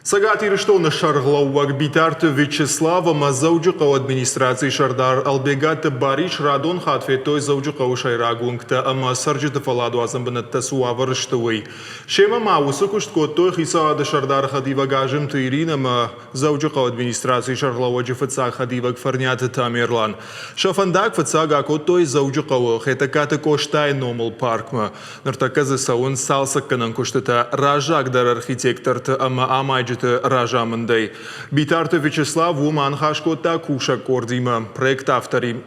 Цӕгат Ирыстоны сӕргълӕууӕг Битарты Вячеслав ӕмӕ Дзӕуджыхъӕуы администрацийы сӕрдар Ӕлбегаты Барис радон хатт федтой Дзӕуджыхъӕуы сӕйраг уынгтӕ ӕмӕ цӕрджыты фӕлладуадзӕн бынӕттӕ цы уавӕры сты, уый. Семӕ ма уыцы куыст кодтой хицауады сӕрдары хӕдивӕг Азымты Иринӕ ӕмӕ Дзӕуджыхъӕуы администрацийы сӕргълӕууӕджы фыццаг хӕдивӕг Фӕрниаты Тамерлан. Сӕ фӕндаг фыццаг акодтой Дзӕуджыхъӕуы Хетӕгкаты Къостайы номыл паркмӕ. Ныртӕккӕ дзы цӕуынц цалцӕггӕнӕн куыстытӕ раззагдӕр архитекторты ӕмӕ амайджыты разамындӕй. Битарты Вячеслав уым аныхас кодта кусӕг къордимӕ, проекты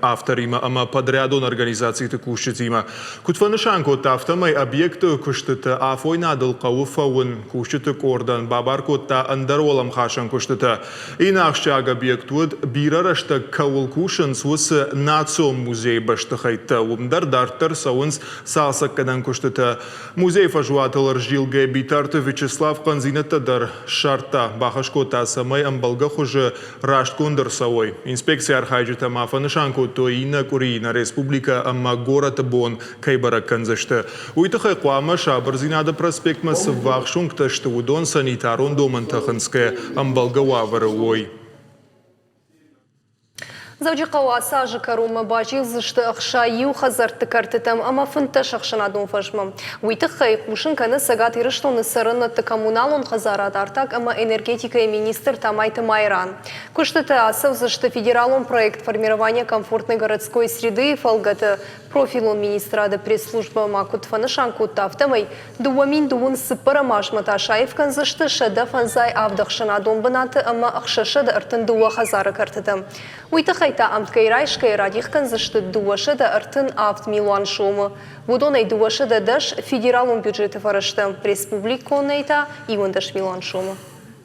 авторимӕ ӕмӕ подрядон организациты кусджытимӕ. Куыд фӕнысан кодта, афтӕмӕй объекты куыстытӕ афойнадыл хъӕуы фӕуын. Кусджыты къордӕн бабар кодта ӕндӕр уӕлӕмхасӕн куыстытӕ. Иннӕ ахсджиаг объект уыд, бирӕ рӕстӕг кӕуыл кусынц, уыцы Национ музейы бӕстыхӕйттӕ. Уым дӕр дарддӕр цӕуынц цалцӕггӕнӕн куыстытӕ. Музейы фӕзуатыл ӕрзилгӕ Битарты Вячеслав хъӕндзинӕдтӕ дӕр ссардта, бахӕс кодта, цӕмӕй ӕмбӕлгӕ хуызы растгонд ӕрцӕуой. Инспекцийы архайджытӕ ма фӕнысан кодтой, иннӕ къуыри нӕ республикӕ ӕмӕ горӕты бон кӕй бӕрӕг кӕндзысты. Уый тыххӕй хъуамӕ Сабырдзинады проспектмӕ цы ввахс уынгтӕ сты, уыдон санитарон домӕнтӕ хынцгӕ ӕмбӕлгӕ уавӕры уой. Дзӕуджыхъӕуы ацы азы кӕронмӕ базилдзысты 61 хӕдзӕртты кӕртытӕм ӕмӕ 15 ӕхсӕнадон фӕзмӕ. Уый тыххӕй хъусын кӕны Цӕгат Ирыстоны цӕрӕнуӕтты коммуналон хӕдзарад, артаг ӕмӕ энергетикӕйы министр Тамайты Майран. Куыстытӕ ацӕудзысты федералон проект «Формирование комфортной городской среды»-йы фӕлгӕты. Профилон министрады пресс-службӕ ма куыд фӕнысан кодта, афтӕмӕй 2000 цыппӕрӕм азмӕ та саив кӕндзысты 157 ӕхсӕнадон бынаты ӕмӕ 632 хӕдзары кӕртытӕ. Уый тыххӕй та ӕмткӕй райсгӕйӕ радих кӕндзысты 237 милуан сомы. Уыдонӕй 210 федералон бюджеты фӕрӕзтӕ, республиконӕй та 11 милуан сомы.